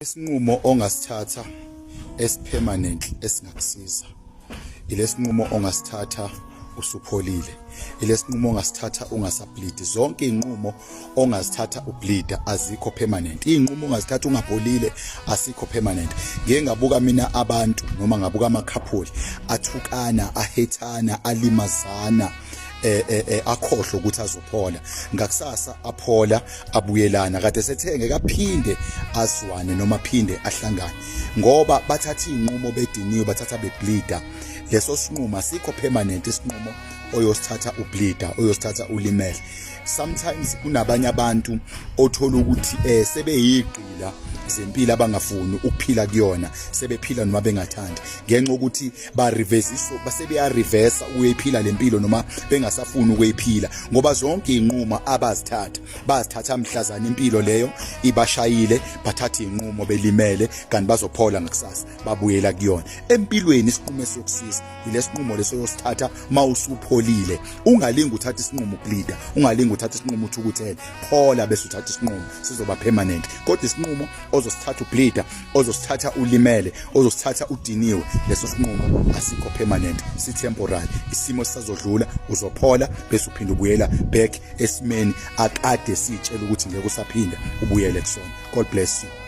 Isinqumo ongasithatha esipermanent esingakusiza ilesinqumo ongasithatha usupholile, ilesinqumo ongasithatha ungasableed. Zonke izinqumo ongazithatha ubleed azikho permanent, izinqumo ongazithatha ungapholile asikho permanent. Ngeke ngabuka mina abantu noma ngabuka ama-couple athukana, ahethana, alimazana, akhohlwe ukuthi azophola ngakusasa, aphola, abuyelana kade sethenge kaphinde azwane noma phinde ahlangane, ngoba bathatha izinqumo bediniwe, bathatha bebleeda. Leso sinqumo asikho permanent. Isinqumo oyosithatha ubleeda, oyosithatha ulimele. Sometimes kunabanye abantu othola ukuthi sebeyigqila zempilo abangafuni ukuphila kuyona, sebephila noma bengathandi, ngenxa ukuthi ba reverse, basebeya reverse ukuyiphila lempilo noma bengasafuni ukuyiphila, ngoba zonke izinqumo abazithatha bazithatha mhlazana impilo leyo ibashayile. Bathatha izinqumo belimele, kanti bazophola ngakusasa, babuyela kuyona. Empilweni isinqumo esiyokusiza ilesinqumo leso yosithatha mawusupholile. Ungalingi uthatha isinqumo ubleeda, ungalingi uthatha isinqumo uthukuthele. Phola bese uthatha isinqumo, sizoba permanent. Kodwa isinqumo ozosithatha ubleeda, ozosithatha ulimele, ozosithatha udiniwe, leso sinqumo asikho permanent, si temporary. Isimo sisazodlula, uzophola bese uphinda ubuyela back esimeni akade sitshela ukuthi ngeke usaphinda ubuyele kusona. God bless you.